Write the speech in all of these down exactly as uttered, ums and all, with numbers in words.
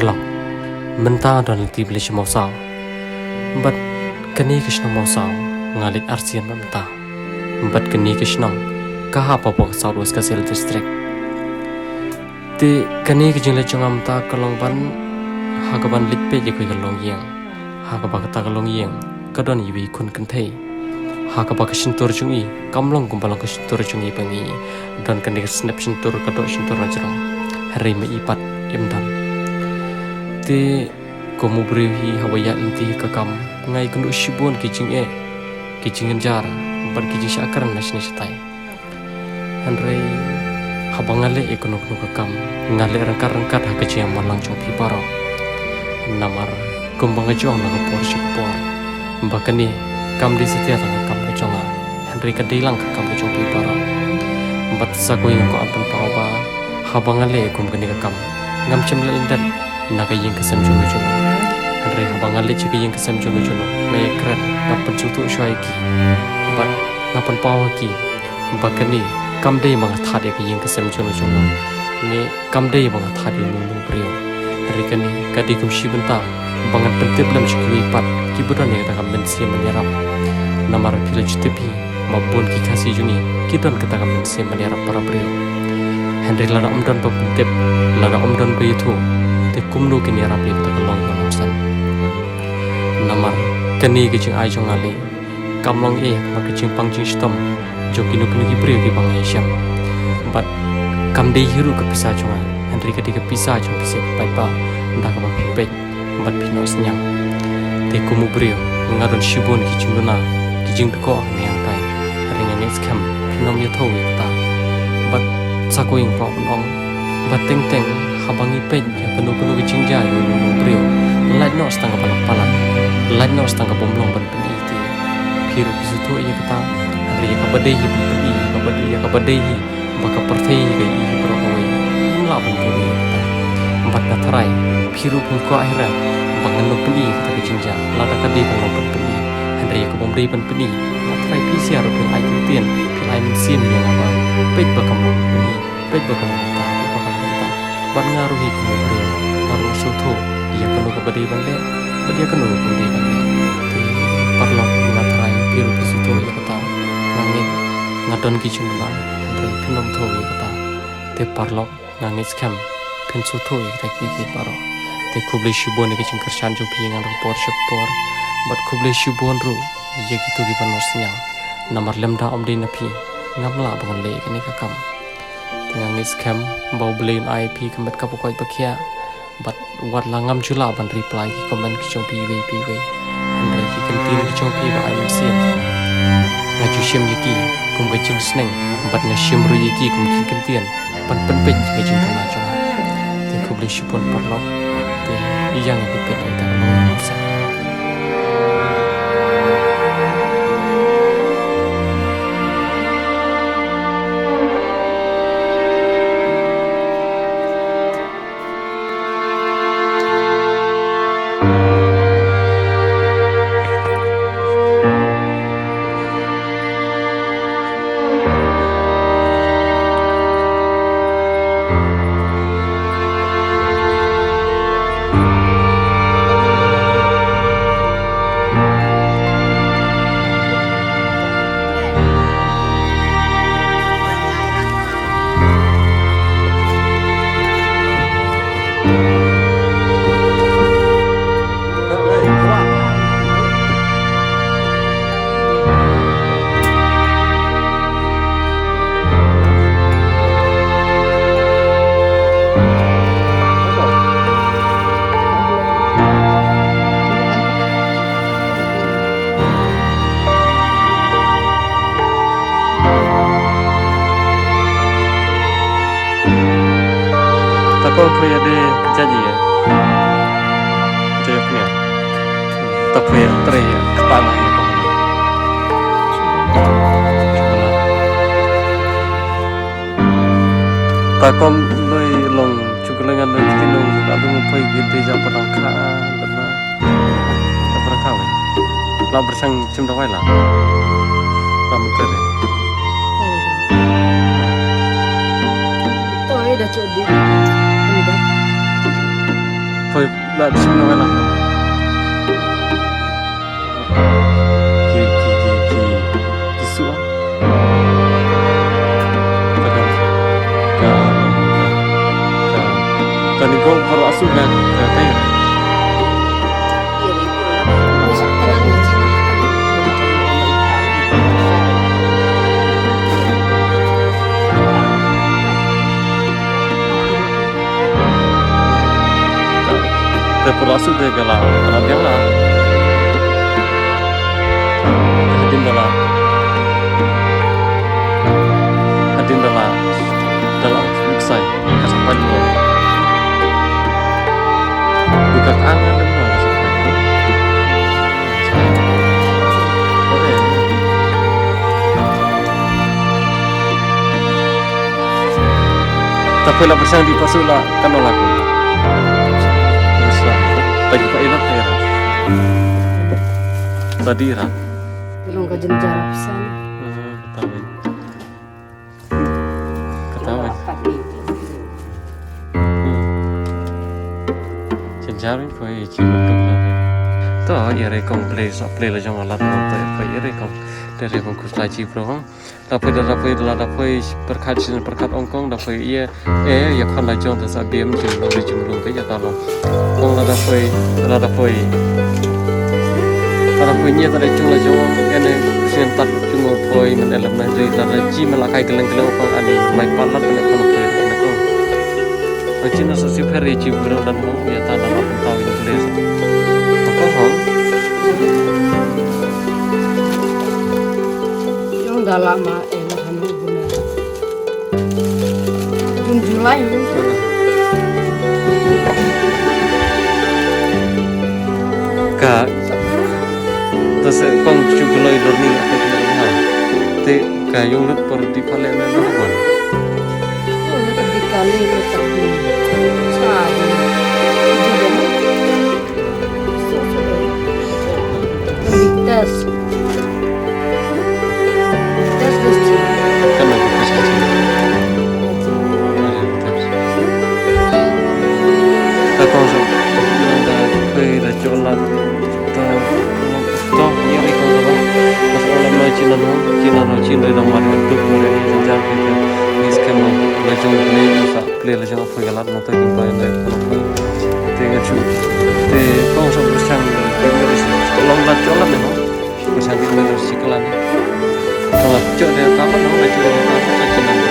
Long. Mynta don lynti Blei sha Mawsaw. Bad kane ka shnong Mawsaw nga leit arsien mynta. Bad kane ka shnong ka hap hapoh ka South West Khasi Hills District. Te kane ka jingleit jong nga mynta ka long ban ha kaban leit peit ïa kawei ka longïing. Ha kaba kata ka longïing ka don iwei i khun kynthei. Ha kaba ka shyntur jong i kam long kumba long ka shyntur jong i ba ngi don kane ka snep shyntur ka doh shyntur na jrong. Hynrei ma i pat im don. Te kum u briew hi haba ïaid lynti ka kam nga ïakynduh shibun ki jingeh, ki jingjynjar bad ki jingshah kren na shane shatai. Hynrei haba nga leh ïa kano kano ka kam nga leh ryngkat ryngkat ha ka jingïaman lang jong phi baroh. Namar kumba nga ju ong na ka por sha ka por ba kane kam dei satia tang ka kam ka jong nga, hynrei ka dei lang ka kam ka jong phi baroh. Bad sa kawei nga kwah ban pynpaw ba haba nga leh ïa kum kane ka kam ngam shym leh lyndet na ka ïing ka sem jong u jong u. Hynrei haba nga leit sha ka ïing ka sem jong u jong u nga ïakren, nga pynsngewthuh shuwa ïa ki bad nga pynpaw ha ki ba kane kam dei ba nga thad ïa ka ïing ka sem jong u jong u, ne kam dei ba nga thad ïa uno uno u briew. Hynrei kane ka dei kum shi bynta ba ngan pyntip lem sha kiwei pat kiba don ïa kata ka mynsiem ban ïarap. Namar phi la ju tip hi ba bun ki Khasi jong ngi ki don kata ka mynsiem ban ïarap para briew. Hynrei lada ym don ba pyntip, lada ym don ba ïathuh, te kumno kin ïarap ïa kata ka longïing longsan? Namar kane ka jingai jong nga lei kam long ei ha ka jingpang jingshitom jong kino kino ki briew kiba nga ïashem. Bad kam dei hi ruh ka pisa jong nga, hynrei ka dei ka pisa jong phi seh paidbah da kaba phi peit bad phi noh synñiang. Te kum u briew nga don shibun ki jingduna, ki jingdkhoh ha kane ka jingïatai. Hynrei nga ngeit skhem phin ym ïathuh ïa kata. Bad sa kawei nga kwah ban ong ba teng teng haba ngi peit ïa kano kano ka jingjia ïa uno uno u briew, lait noh sa tang kaba la palat, lait noh sa tang kaba ym long ban pyni te phi ruh phi sngewthuh ïa kata. Hynrei ïa kaba dei hi ban pyni, ïa kaba dei, ïa kaba dei hi ba ka pyrthei ka ïohi baroh kawei, ngim lah ban bud ïa kata. Bad nga tharai phi ruh phin kwah hi re ba ngan ym pyni ïa kata ka jingjia lada ka dei ban long ban pyni. Hynrei ïa kaba ym dei ban pyni nga tharai phi sha ruh phi la ai kyntien, phi la ai mynsiem ïa nga ba peit ba kam long ban pyni, peit ba kam long kata, peit ba kam long kata. Bad nga ruh hi kum u briew nga ruh nga sngewthuh ïa kano kaba dei ban leh bad ïa kano kaba ym dei ban leh. Te paralok, nga tharai phi ruh phi sngewthuh ïa kata. Nga ngeit nga don ki jingmyntoi, hynrei phin ym thoh ïa kata. Te paralok, nga ngeit skhem phin sngewthuh ïa kita kiei kiei baroh. Te khublei shibun ïa ka jingkyrshan jong phi ïa nga na ka por sha ka por. Bad khublei shibun ruh ïa kito kiba noh synñiang. Namar lymda ym dei na phi ngam lah ba ngan leh ïa kane ka kam. Te nga ngeit skhem ba U Blei un ai ïa phi ka met kaba koit ba khiah. Bad wat la ngam ju lah ban reply ki comment ki jong phi iwei pa iwei, hynrei ki kyntien ki jong phi ba ai mynsiem, nga ju shim ïa ki kum ka jingsneng bad nga shim ruh ïa ki kum ki kyntien ban pynpeit ïa ka jingduna jong nga. Te khublei shibun paralok. Te ïa nga pynpeit ïa ka long sa. Ta kong phu ïa de jaji ïa. Jaji phu ïa. Ta phu ïa tre ïa kata nga ïa kong. Ta kong loi long chukle ngan loi kiti nong da dung phu ïa kiti ja parang kha. Ka pyrkhat wei. La bersang chim da wai la. La mukar wei. To ai da chodi. Ini da. To La, di sini wala. Ki, ki, ki, ki, ki suwa. Ka dam. Ka, ka, ka ni gong baru asu ka, ka, ka ya. Te pura su de gala, gala gala. Hadin dala. Hadin dala. Dala, luksai. Ka sampai dulu. Buka kangen dulu, ka sampai. Ta poi la pyrshang dih pasu la kan la ku. Terus la. Pagi pa ilat era. Tadi ra. Tolong ka jenjar pesan. Hmm, kata wei. Kata wei. Hmm. Jenjar wei poi ci. To, ïa re kong play sa play la jong alat no to poi ïa re kong. Re kong kus la ci pro. Da poi da, da poi da, da poi pyrkhat shin pyrkhat ong kong, da poi ïa, eh, ïa khon la jong ta sa biem jingmlung ri jingmlung ka ïa ta long. Kong la da poi, la da poi. La da poi nia ta da chung la jong, ene shin tat chung poi men elem na ri, la da ji men la kai geleng geleng kong ani mai palat men khon poi na kong. Ang chin na sa si pher ri ji bro dan mo ïa ta da la pun tau in place. Apa hong? Yung da la ma. June, July, ka ta se kong chu gloi lor ni ka ha. Te ka yung lut por di pale na na bon. Yung lut di kali lut di. Sa di. Test. Test, test. Kan aku test, test. Ada test. Ka kong sa. Da khui da cholat. To, to, ni ni kong sa. Pas olam no Cina no, Cina no, Cina no, mari tu, mari ni jam kita. Ni skema, la jong ni sa. Plie la jong poi ka lad nangta ki bai leh ka poi. Te nga shu te kong sa pyrshang te me ris ka long lad jong lad ne ho. Pyrshang te me ris ka lad ne. Ka lad jong de ka lad ne, jong de ka lad ne.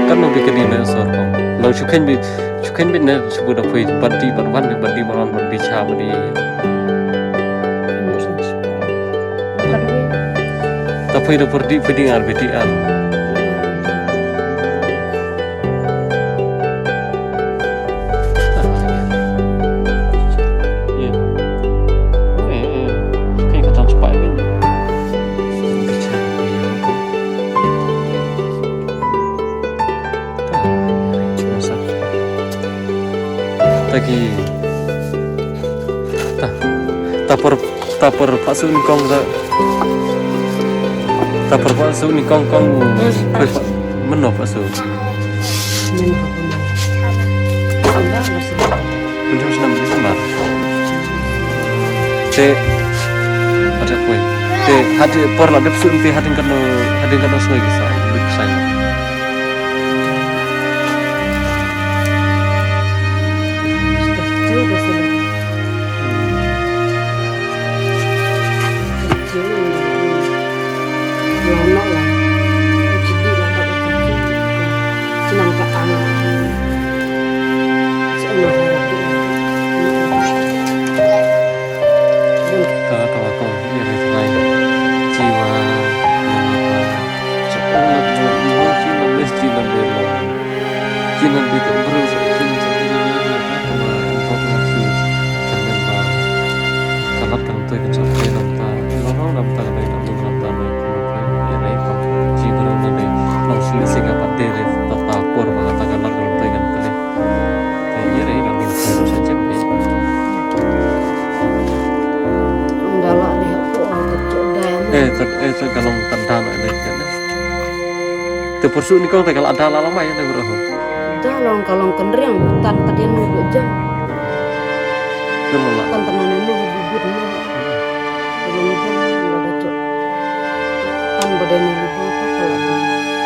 Kan no bi ka di ne sor kong. Long shu khen bi Shu khein beit ne shu bud da poi bad dih bad wan ne bad dih bad wan bad dih sha bad dih. Ta poi da por dih poi dih ar beit dih ar. Ïa. Ïa. Ïa, ïa. Shu khein ka tang spah beit. Ta ki ta, ta por, ta por pasu ni kong ta. Ta por pasu ni kong kong. Yes, yes. Mano pasu? Mano pasu? Enggak, masih. Pynjah snem Disember. Te ada koi. Te hadien por la dep sun te hadien kano, hadien kano soi kisa. Big sign. Ka, ka wa kong, ïa ri trai. Jiwa, ïa ma ka. Sa ong la jong, mo ji la mes ji la me lo. Ji la me ka bru sa ji la sa ji la me lo. Ka ma in kong na ji. Ka men ma. Ka lat ka lam toi kan sa pe lam ta. Long long lam ta ka dei lam long lam ta dei. Ïa ri kong. Ji bru na dei. Long si si ka pat dei ri ta ta por ba ka ta ka lat ka lam toi kan pe. Te ïa ri ka long toi sa jem dei. Ong da la ri ha ko ong ka Eh, tad, eh, tad ka long tad dan, eh, eh, eh. Te pyrsu ni kong te ka la da la lamai, eh, bro. Da long ka long kynriang, tan tad ïa nu jam. Ka long la. Tan tan ne nu bibit nu. Ka long jam, ka da tu. Tan ba de nu bibit tu ka la.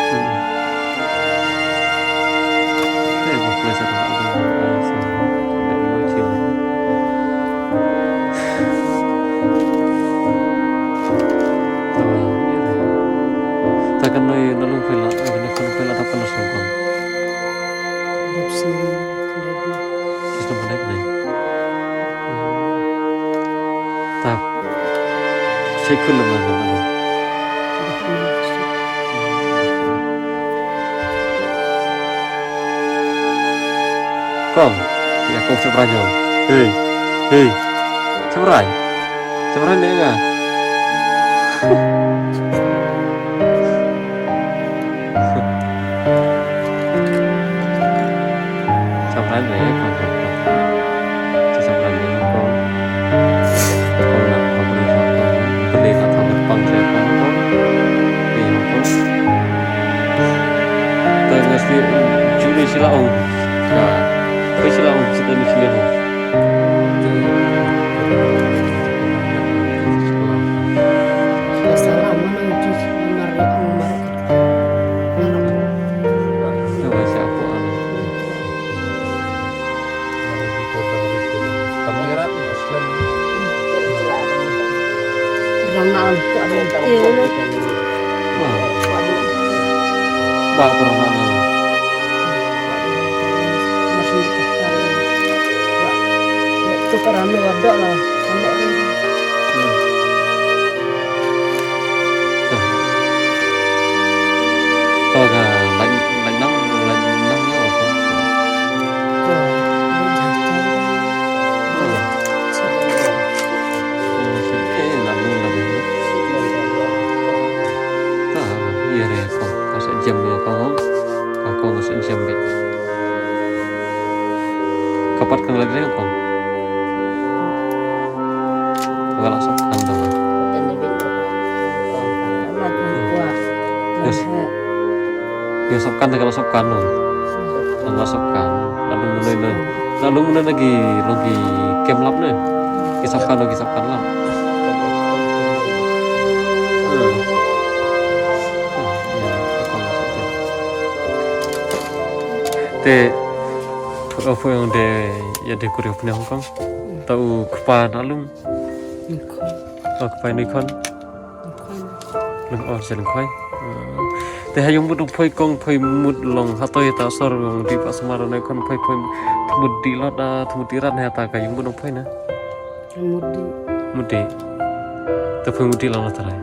Hmm. Eh, ba pla sa ka la. Ta ka noi na lung pela, na lung pela ta ka na song kong. Dep song, dep. Song kong dep nei. Ta, sei kul na na. Kong, ïa kong Sabrai nyo. Hei, hei, Sabrai. Sabrai ne nga. Sabrai ne kong. Sabrai ne kong. Kong na kong pernah kong. Kong ni tak tahu kong saya kong. Ni kong. Tengah si Juli sila ong. Ka, koi sila ong, sila ni sila ong. Salam, mana uji, mari, mari. Tawa siapa ong. Ranga ang kuat ang tiada. Ba pernah. Masih kita. Tu kerana ada lah. To ka lain, lain nang, lain nang ïa ka. Eh, la lu, la lu. Ta, ïa re ko, ka sa jem ïa ka. Ka ko sa jem be. Ka pat ka la re ko. Ka la sop kan da. Yes. Ïa sop kan da ka la sop kan no. Ka la sop kan. Lalu mulai na. Lalu mulai lagi lagi kem lap ne. Ki sop kan lagi sop kan lap. Hmm. Ah, ïa, ka la sop kan. Te, put opo yang de, ïa de kurio pne Hong Kong. Ta u kpa na lung. Khon. Oh, kpa ni khon. Khon. Lung oh, sen khoi. Ah. Te ha yung mut phoi kong phoi mut long hatoi ta sor long di pa samar ne khon phoi phoi mut di lot a mut di rat ne ta ka yung mut phoi na. Mut di. Mut di. Te phoi mut di long la trai.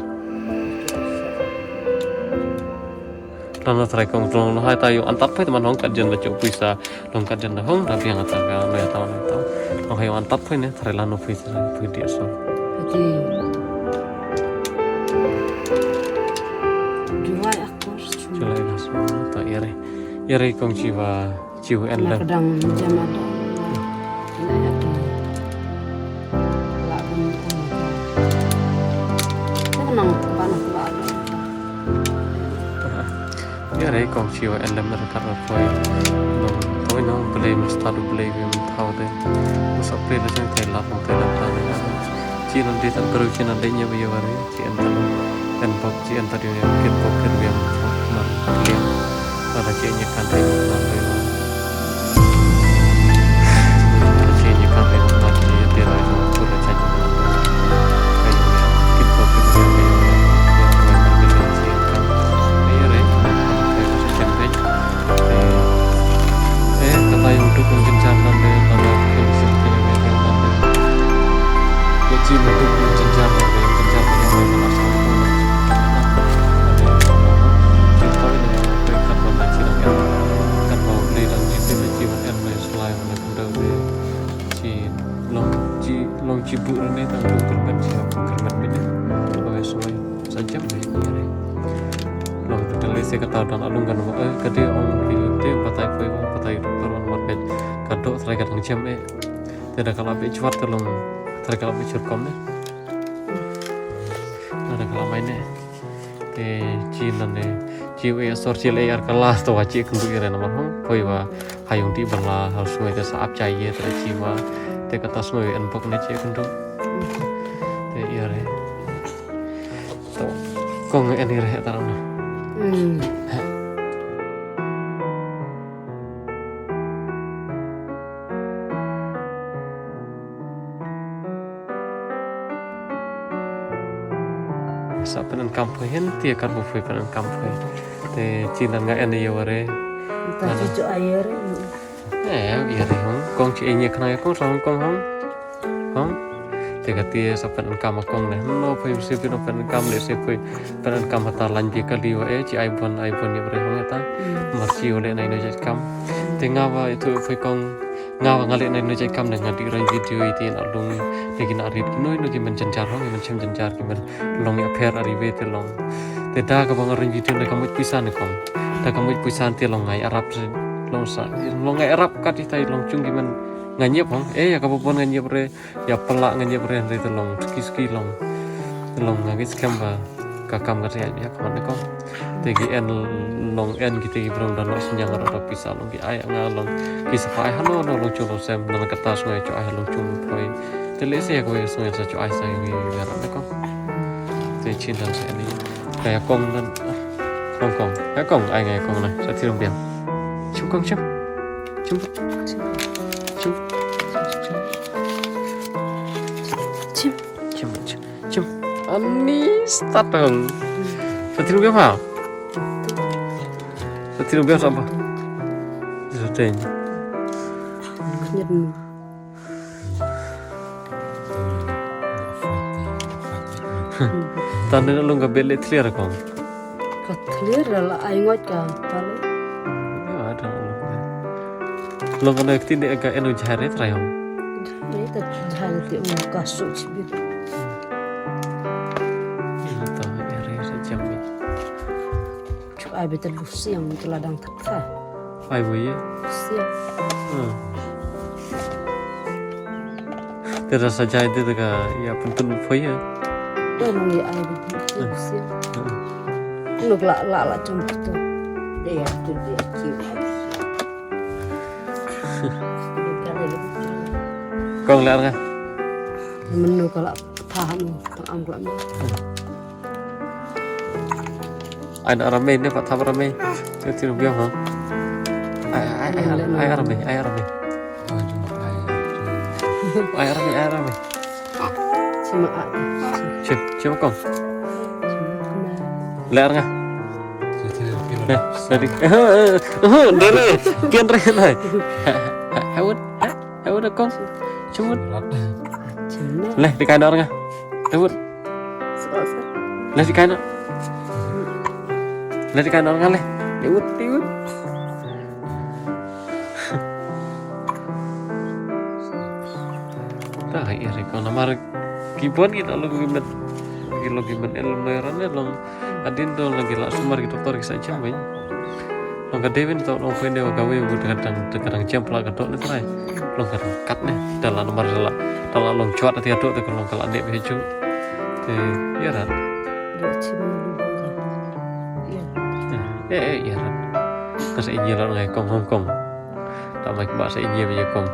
Lano trai kong tlong lo hai ta yu antat phai teman hong kat jen da chok puisa long kat jen da hong da biang ata ka lo ya ta lo ta. Long hai yu antat phai ne trai lano puisa phai dia so. Ati. July August. July August ta ire ire kong chiwa. Chiu en la. Kadang jam ada. Ina ya tu. La dum tu. Kenang kepala kepala. Ïa re kong chiu en la mer kar koi. Nong koi nong beli mesti tu beli bi men tau de. Musa beli la jeng kai la pun kai la ta ne. Chi nan de tan beru chi nan de nya bi ya wari. Chi en tan en bok chi en tadi ne kin bok kin biang mar liang. Ada chi nya kan dei mar liang. Ada chi nya kan dei mar liang dia rai tu tu da chai. Kin bok kin biang biang mar liang chi en kan. Ai re kan kan kan kan. Eh, kata ïa u duk u jynjar lade, lada phi sngewthuh ïa u duk u jynjar lade, jynjar lade, lada sngewthuh ïa u duk u jynjar lade, katba u Blei dang jied ïa u, katba u Blei dang jied ïa u, em, lada shlai, lada kumta u Blei, shi long, shi long, shi buh lane tang u kyrmen, shi kyrmen beit, lada shlai. Sa jem de ïa re. Long te le se kata don alung kan mo, eh, ka dei ong ki te batai poi ong batai doktor wan mat peit. Ka dok trai ka dang jem eh. Te da ka la peit chwat ka long trai ka la peit chwat kom ne. Ka Ada ka la mai ne. Te chi nan ne. Chi u e sor chi le ar ka la to wa chi kyndu ire namar hong. Poi wa ha yung ti bala ha sngoi te sa ap chai ye te chi wa. Te kata sngoi en pok ne chi kyndu. Te ire. To kong en ire ta na. Hmm. Sa pyndonkam poi hin, te ka ruh poi pyndonkam poi. Te chi nan nga en ïa ware. Ta chi cho ai re. Eh, ïa re hong. Kong chi en ïa khna ïa kong sa hong kong hong. Hong. Te ka te sa pyndonkam kong ne. No poi si pyndonkam le si poi pyndonkam ta lan bi ka liwa eh chi ai bon ai bon ïa ware hong ta. Mar chi wale nai no jait kam. Te nga wa itu poi kong. Nga wa nga leh na ino jait kam ne nga dih rang video iti na lung ne ki na rit ki no ino ki men jynjar hong ki men chem jynjar ki men long ïa pher ari we te long. Te da ka ba nga rang video ne ka muj pisa ne kong. Da ka muj pisa te long ngai arap se long sa long ngai arap kat ita long chung ki men nga nyep hong eh ïa ka ba bon nga nyep re ïa pala nga nyep re re te long ski ski long. Te long nga ngi skhem ba ka kam ka te ïa ka man ne kong. Te ki en long en ki te ki brong da no sinyang ro da pisa long ki ai nga long ki sa ai hano no long chung long sem na ka tas ngai cho ai long chung poi. Te le se ko so sa cho ai sa ngi ngi ra ko. Te chin dan sa ni. Ka ya kong nan. Kong kong. Ya kong ai ngai kong na. Sa ti long biang. Chim kong chim. Chim. Chim. Chim. Chim. Chim. Chim. Ani start dong. Sa ti long biang ha. Sa ti long biang sa ba. Sa ti. Knyap. Tan ne long ka bel le thlir kong. Ka thlir la ai ngot ka pale. Ya ada long. Long ka ne kti ne ka enu jare trai hong. Jare ta jare ti ong ka su chibit. Ito ere sa jam ni. Chu ai bete lu siang tu la dang thak tha. Ai bu ye. Siang. Hmm. Te rasa jai te ka ya pun pun pho ye. Te nong ye ai bete lu siang. Hmm. Nuk la la la chung tu. Te ya tu te ya chi ai. Kong lar nga. Menu ka la tha nu tang am ka la. Ai na ramai ne pat thap ramai. Te ti biang ha. Ai ai ai ai ramai ai ramai. Ai ramai ai ramai. Cuma a. Cip cip kong. Ler nga. Dere. Pian re nai. Hawut. Hawut kong. Cimut. Leh di kain orang ah. Hawut. Leh di kain. Leh di kain orang ah leh. Hawut hawut. Dah iri kong namar kibon kita lu gimet. Ki lu gimet el meran el long. Adin to lagi la sumar ki doktor ki sa jam bai. Long ka Devin to long pende wa gawe bu ka dang ka dang jam pla ka dok ne trai. Long ka dang kat ne. Dala nomor dala dala long chuat ati adok te long ka la ne be ju. Te ya rat. Dok chim lu bang ka. Ya. Eh eh ya rat. Ka sa inye la ngai kong Hong Kong. Ta mai ba sa inye be kong.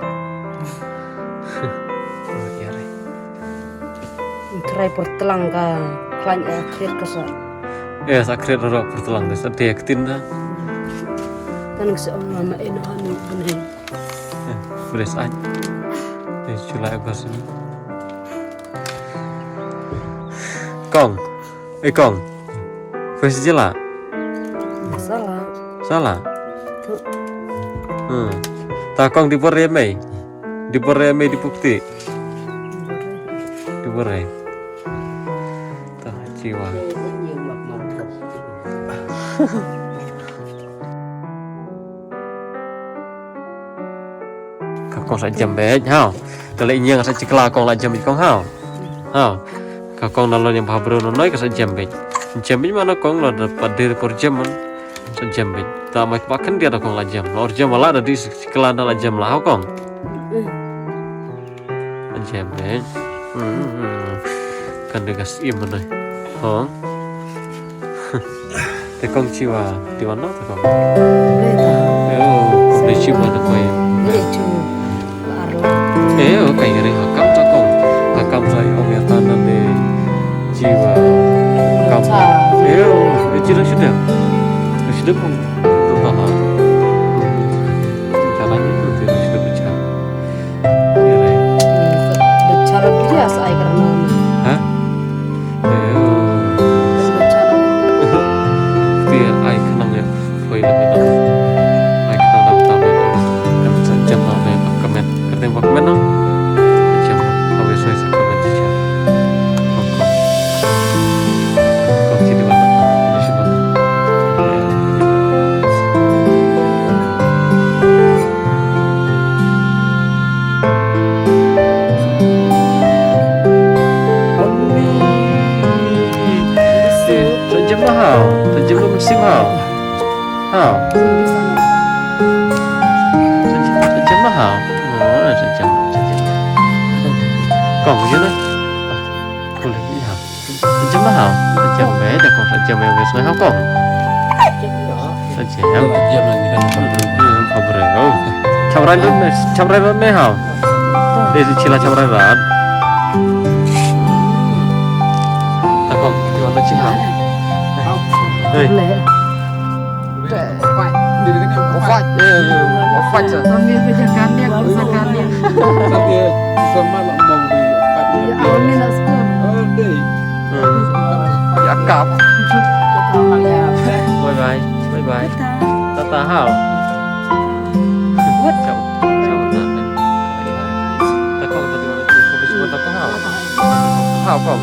Ya rat. Trai por tlang ka klan eh kret ka sa. Eh sa kret ro por tlang de sa de ktin da. Kan ka sa ong ma eno anu bunai. Bres ai. Eh chulai agos ni. Kong. Eh kong. Fes jela. Masala. Sala. Tu. Hmm. Ta kong di bore mai. Di bore mai di pukti. Di bore. Ta jiwa. Ka kong sa jam bej hau. Kala inyang sa chikla kong la jam bej kong hau. Hau. Ka kong na lo nyam bhabro no noi ka sa jam bej. Jam bej mana kong la da padir por jam man. Sa jam bej. Ta mai pakan dia da kong la jam. La or jam wala da di chikla na la jam la hau kong. Jam bej. Kan de gas im mana. Hong. Te kong chi wa, ti wan no te kong. Ble ta. Yo, kong ble chi wa te koi. Ble chu. Arlo. Eh, oh, kai ngari hakam ta kong. Hakam ta ong ya ta na de chi wa. Kam. Cha. Eh, oh, eh, chi la shi de. Shi de kong. Tu ba ha. Cha la ni tu te shi de cha. Ire. Bachara biasa ai karena. Ha? Ayo. Bachara. Ti ai khnang ya. Hoi la bina. Ai khnang da ta bina. Kan sa jam na bina. Kamen. Kerte bak mena. Jam. Awe soi sa kamen jam. Kong kong. Kong sini mana? Di sini mana? Sa jem lah hau. Sa jem lah musim hau. Hau. Sa jem lah hau. Oh, sa jem, sa jem. Kong, you know? Boleh, ya. Jam ma hau. Jam me da kong, jam me me soi hau kong. Jam. Jam lagi kan. Kong bre. Oh. Cham rai me, cham rai me hau. Dei si chila cham rai rat. Ta kong, di wan chi hau. Hei. Fight. Fight. Eh, fight sa. Sambil kerja kalian, usaha kalian. Sambil sama nak mau di fight. Ya, amin nak sekolah. Oh, dei. Hmm. Ya, kap. Bye bye. Bye bye. Tata hau. What? Chau. Chau, tata. Tata kau tadi mana tu? Kau bisa tata hau. Hau kau.